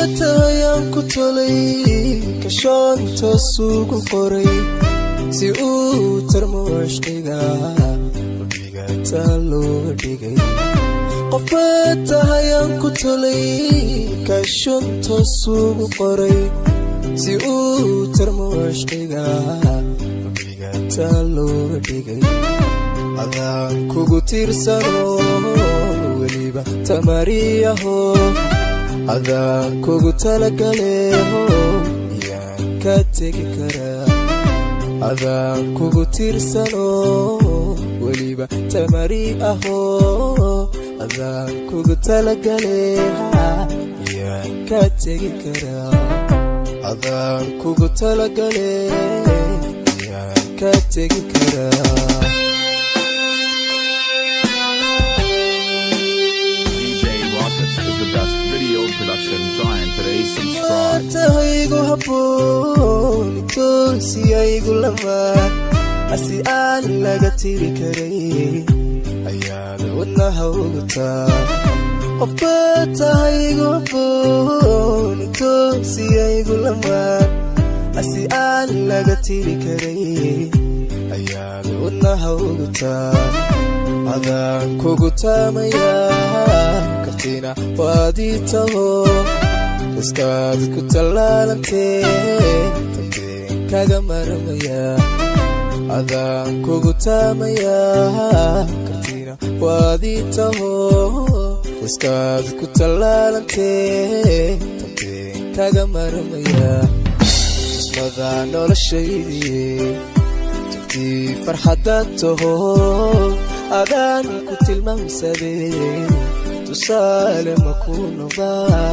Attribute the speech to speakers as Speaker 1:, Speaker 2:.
Speaker 1: Qofbatayaan ku tolay, kashoon toosugu qoray, si uu tarmo cishqiga udhigata loo dhigay. Qofbatahayaan ku tolay, kashoon toosugu qoray, si uu tarmo cishqiga udhigata loo dhigay. Adaan kugu tiirsano, weliba tamariyaho, adaan kugu talagaleho, yaan ka tegi karaa? Adaan kugu tiirsano, weliba tamari aho, adaan kugu talagaleha, yaan ka tegi karaa? Adaan kugu talagale, yaan ka tegi karaa?
Speaker 2: DJ Rockets is the best video production giant today. Subscribe.
Speaker 1: Tahaygu habboon, toosiyaygu lamaan, asi aan laga tiri karay ayaada wadnaha ugutaa. Qofba tahaygu habboon, toosiyaygu lamaan, asi aan laga tiri karay ayaada wadnaha ugutaa. Adaan kugu taamayaa, kartina waadii taho, iskaad ku tallaalantee, tabteen kaga maramaya. Adaan kugu taamayaa, kartina waadii taho, iskaad ku tallaalantee, tabteen kaga maramaya. Tusmada noloshaydii, tubtii farxadda taho, adaan ku tilmaamsadee, tusaale ma ku noqdaa?